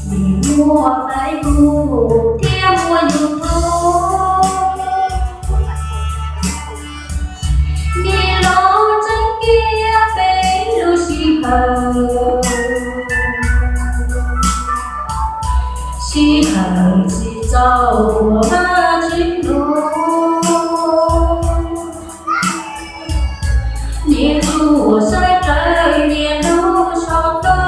Muaj Facebook thiab muaj YouTube, niam laus tseem cia peb lub sij hawm, sij hawm tsis txaus ua Vajtswv lus. Niam tsuas saib raws niam lub xov tooj.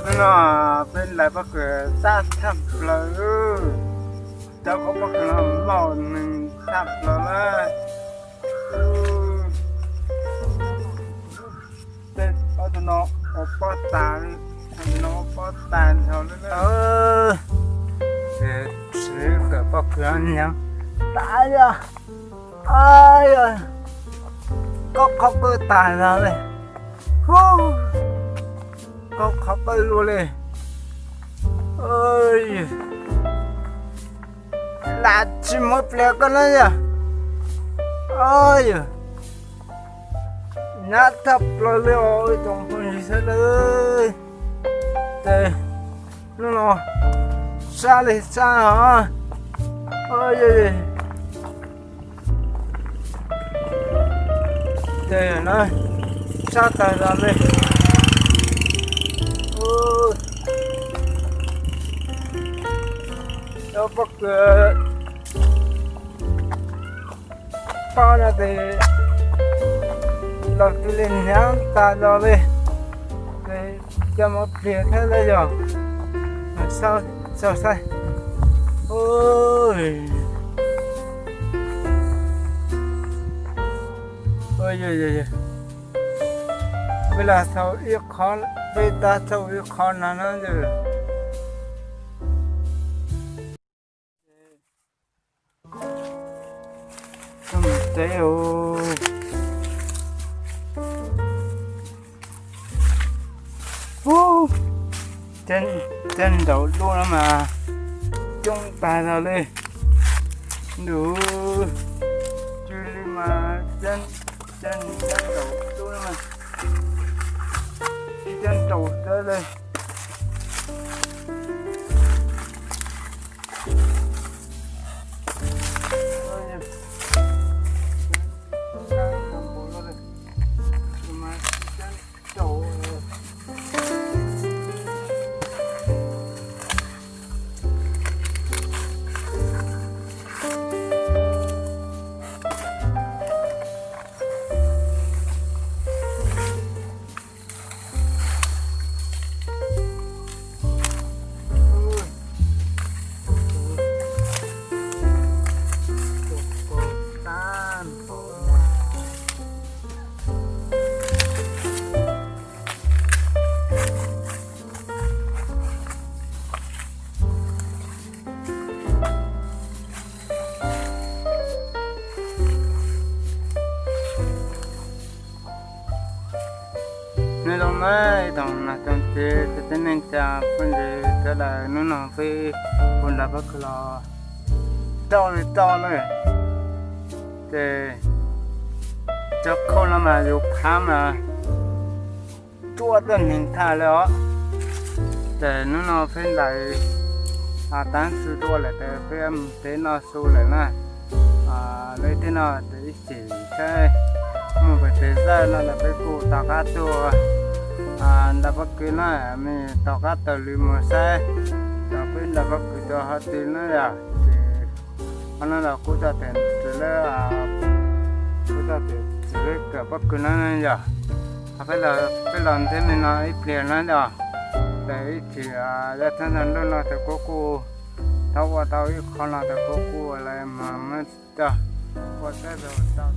Hnub no peb lawv pob kws tag tag plaws, cov pob kws no loj neeg tag plaws lawm. Tej ob tug no ua pob tas, no ua pob tas nrho lawm. Siv kawm pob kws nyav tas yog, koj qhov pawg tas zog li, koj qhov pawg luaj li. Lam tsis muab plias koj na yog. Yog, nyav tag plaws li os ib tsoom phooj ywg sawv daws. Ces hnub no sab li sab os. Ces na, sab tag zog li. Cov pob kws pob no ces los tus li hnyaav tas zog li, ces coj mus pliag thiab los yog. Xauj saib. Peb los xauj ib qho, peb tab xauj ib qho no na. Ub, cab nraum dub no mas coob tas zog li. Ntuj, cia li mas cab, cab nraum dub no mas tsis cab nraum xwb li. Toog no toog tsev, tej tib neeg tsa phooj ywg sawv daws, hnub no peb hu nram pob kws los rau li rau lawm. Ces cov khau no mas yus phab mas ruaj tuaj neeg thaj li os. Ces hnub no peb ntais tav su tuaj lawm ces peb mus teb noj su lawm na. Lawv tej no ces ib chim saib muaj pes tes zaj no los peb kuj tom qab tuaj nram pob kws na, me tom qab taug lw mus saib, peb nram pob kws rau qhov twg na yom. Ces qhov no los kuv txoj tes txiv lawm, kuv txoj tes txiv lawb kawm pob kws no yom. Peb los ntsib me no ib pliag na yom. Ces ib chim yog txog nruab no ces kuv kuj tau ua tau ib qho no ces kuv kuj los mus muab coj ua teb rau tau.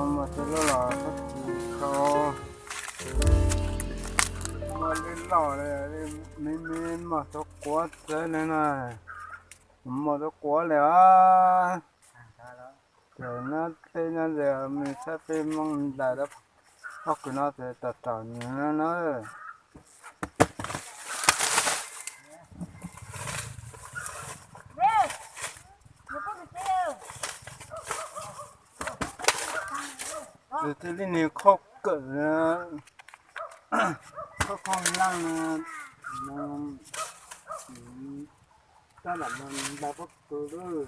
Muaj tej lub los txhob tsis tau, muaj lub loj li, me me muaj tau quav txawv li na, muaj tau quav li os. Ces no tej no ces me txhab peb Hmoob ntais pob kws no ces tom tom nws no na. Ces thiaj li nws khauj kawm, khauj khauj laj no, tab lam ntais pob kws lawm.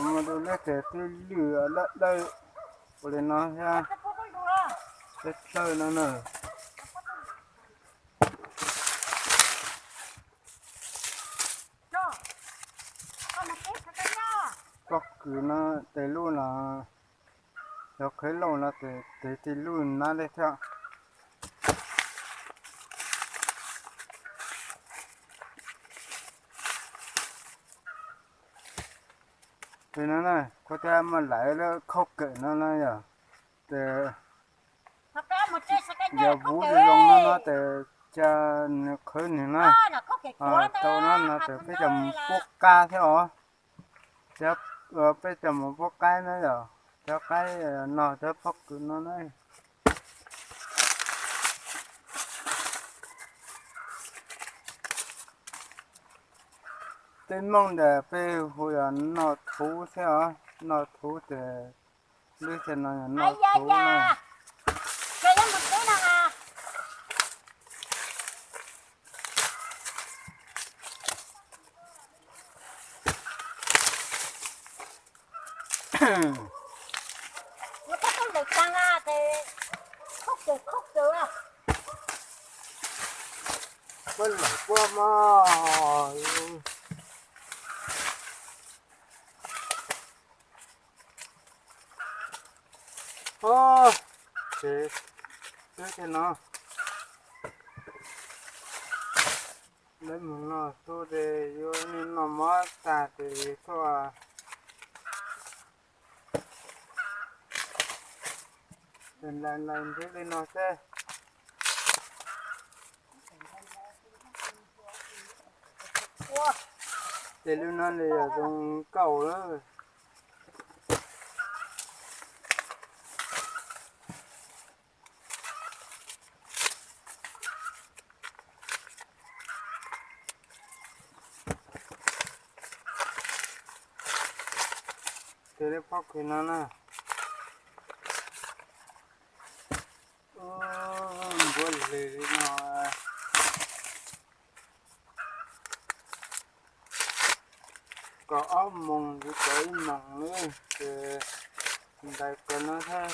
Muaj lub leb ces twb lwj dawb dawb ua li no thiab, tej dawb no na. Pob kws no tes lub no, cov qhwv lauj no tes tes tes lub nab li thiab. Ces no na kuv thiaj muaj lawv lub khauj kawm no na yom. Ces yog vuv zoo no no ces ca nws qhwv nws na. Tau no no ces peb cov mus pub qab thiab os. Peb cov mus pub qaib na yom, cov qaib no cov pob kws no na. Tej Hmoob ntawd peb hu yog noj thuv thiab os, noj thuv ces lub xyoo no yog noj thuv na. Puab lawm puab mog. Ces xwb thiab no, lawv mus noj xub ces yuav noj mov tag ces tuaj nlais nlais nrhiav li no xwb. Ces lub no nws yog zoo nkauj lawm. Ces lub pob kws no na, npuav lig li no. Kaum ob moos yuav txog ib moos lawm ces ntais kawg no thiab.